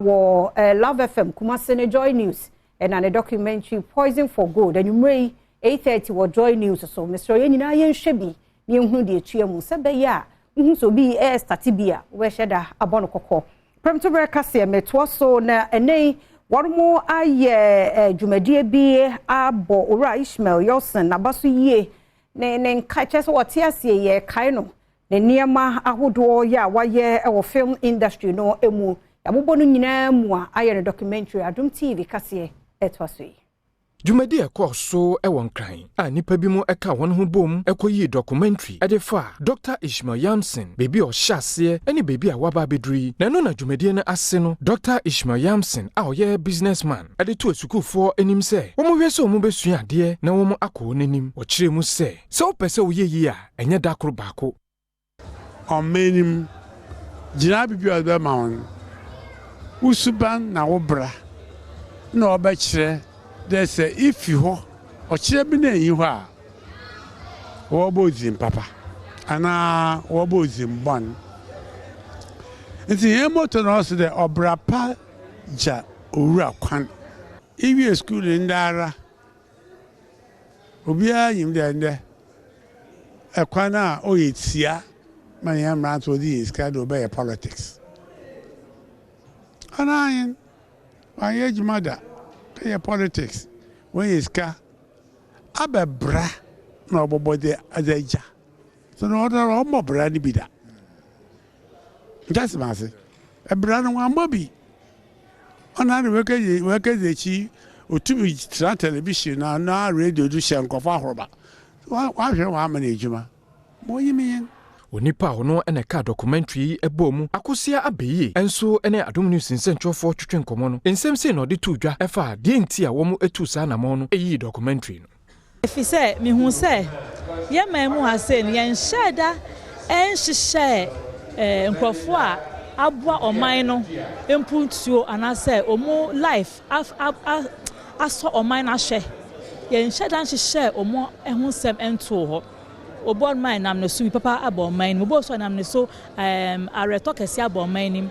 Wɔ Love FM Kumasi ne Joy News ɛna ne documentary Poison for Gold anwummerɛ yi 8:30 wɔ Joy News so. Mesrɛ, yɛn nyinaa yɛnhwɛ bi na yɛnhunu deɛ etua mu sɛ bɛyɛ a wohu sɛ obi ɛɛ start bi a, wobɛhyɛ da abɔ no kɔkɔ. Prɛmtoberɛ kaseɛ metoa so, na ɛnɛ yi wɔn mo ayɛ dwumadie bi abɔ Owura Ishmael Yelson n'aba so yie ne nka kyerɛ sɛ wɔte aseɛ yɛ kae no ne nneɛma ahodoɔ yɛ a wayɛ wɔ film industry no mu. Yɛabobɔ no nyinaa mu a ayɛ no documentary. Adom TV kaseɛ ɛtoa so yi. Dwumadi a ɛkɔɔ so wɔ Nkran a nnipa bi mu ka wɔn ho bom kɔyii documentary de fa Dr Ishmael Yamson, baabi a ɔhyɛ aseɛ ne baabi a waba abɛduru yi. Na ɛno na dwumadie no ase no, Dr Ishmael Yamson a ɔyɛ businessman de to asukuufoɔ anim sɛ wɔmhwɛ sɛ wɔn bɛsua adeɛ na wɔn akɔ wɔn anim. Wɔkyerɛ mu sɛ, sɛ wopɛ sɛ woyɛ yie a, ɛnyɛ da koro baako. Ɔman nim gyina bibi a ɔde bɛma wo no, wo suban na wo bra na ɔbɛkyerɛ dɛ sɛ ifi hɔ ɔkyerɛ bi na enyi hɔ a, wɔbɔ dzin papa anaa wɔbɔ dzin bɔn. Nti hɛn motto na ɔso dɛ ɔbra pa gya owura kwan. Iwie school ndɛ ara, obiara nyim dɛ ndɛ ɛkwan a ɔyɛ tia ma yɛn mmerante wɔde yɛ sika de ɔbɛyɛ politics. Ɔno ahen wanyɛ adwuma da ɛyɛ politics, wɔnyɛ sika abɛbra na ɔbɔbɔ de adze agya so na ɔno ɔmmɔ bra no bi da nkyɛ ase ɛbra no wammɔ bi. Ɔno ara wɔkɛdze akyi otumi tena television na radio do hyɛ nkɔfo ahoroba wahwɛ wɔn ama no adwuma ma onyim yɛn. Onipa a ɔno ɛna ɛka documentary yi ɛbɔɔ mu, Akosia Abɛyie, nso ne Adom News nsɛntwerɛfoɔ twetwe nkɔmmɔ no, nsɛm sei na ɔde too dwa ɛfa deɛ nti a wɔn atu saa anammɔn no ɛyii documentary no. Ɛfiri sɛ mehu sɛ yɛn man mu ha sei no, yɛnhyɛɛ da ɛnhyehyɛ nkurɔfoɔ a aboa ɔman no mpuntuo anaasɛ ɔmo life asɔ ɔman no ahwɛ. Yɛnhyɛ da nhyehyɛ ɔmo ho nsɛm ntoo hɔ. Obi ɔnom a ɛnam ne so bi papa abɔ ɔman no mu, obi nso ɛnam ne so awerɛtɔ kɛseɛ abɔ ɔman no mu.